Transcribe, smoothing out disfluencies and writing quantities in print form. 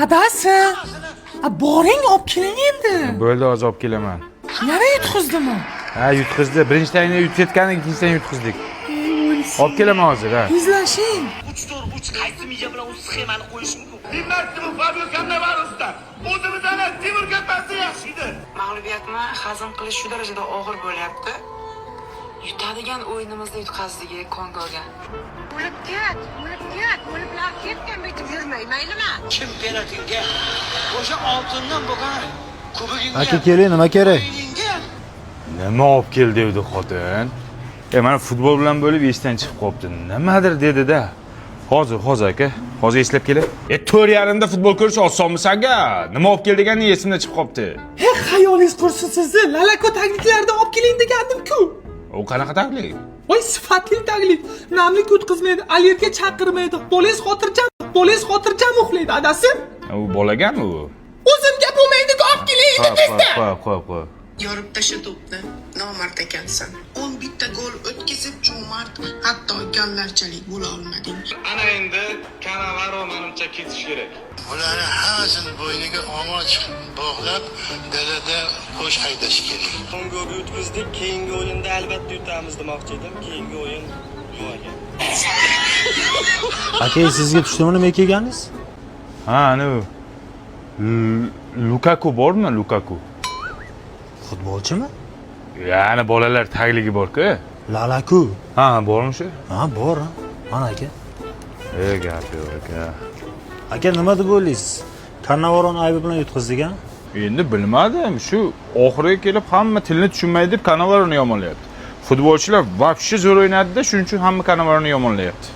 Adasi, a, boring, olib keling endi. Bo'ldi, hozir olib kelaman. Yana yutqizdimi? Ha, yutqizdi. Birinchi taymda yutayotgan, ikkinchi taym yutqizdik. Olib kelaman hozir, ha. Tezlashing. 3-4-3 qaysi miya bilan u sxemani qo'yish mumkin? Bilmasdim bu Fabio Cannavaro'sdan. O'zimizdan Timur Kapadze yaxshi edi. Mag'lubiyatni hazm qilish shu darajada og'ir bo'lyapti. Yutadigan o'yinimizni yutqazdik Kongoga. O'lib ket, o'lib ket, o'liblar ketgan, bitib yurmay, maylimi? Chempionatingga, o'sha oltindan bo'lgan kubogingga. Aka, keling, nima kerak? O'yiningga. Nima olib kel devdi xotin? E, mana futbol bilan bo'lib esdan chiqib qolibdi. Nimadir dedi-da. Hozir, hozir aka, hozir eslab kelay. E, 4:30da futbol ko'rish osonmi sanga? Nima olib kel degani esimdan chiqib qolibdi. He, xayolingiz qursin sizni. Lalako tagliklardan olib keling degandim-ku. U qanaqa taglik? Voy, sifatli taglik. Namlik o'tkazmaydi, allergiya chaqirmaydi. Bolangiz xotirjam, bolangiz xotirjam uxlaydi, adasi. U bolagami u? O'zimga bo'lmaydi-ku, olib keling endi tezda. Qo'y, qo'y, qo'y. Yorib tasha to'pni, nomard ekansan. 11 ta gol o'tkazib, jo'mard, hatto gallarchalik bo'la olmading. Ana endi Cannavaro menimcha ketish kerak. Bularni hammasini bo'yniga omoch bog'lab, dalada qo'sh haydash kerak. Kongoga yutqizdik, keyingi o'yinda albatta yutamiz demoqchi edim. Keyingi o'yin yo'q ekan. Aka, sizga tushdimi nima kelganingiz? Ha, ana u. Lukaku bormi, Lukaku? Futbolchimi? Ya'ni bolalar tagligi bor-ku. Lalaku. Ha, bormi shu? Ha, bor, ha. Mana, aka. E, gap yo'q aka. Aka, nima deb o'ylaysiz? Kannavaroni aybi bilan yutqizdik, a? Endi bilmadim, shu oxiriga kelib hamma tilni tushunmaydi deb Kannavaroni yomonlayapti. Futbolchilar вообще zo'r o'ynadi-da, shuning uchun hamma Kannavaroni yomonlayapti.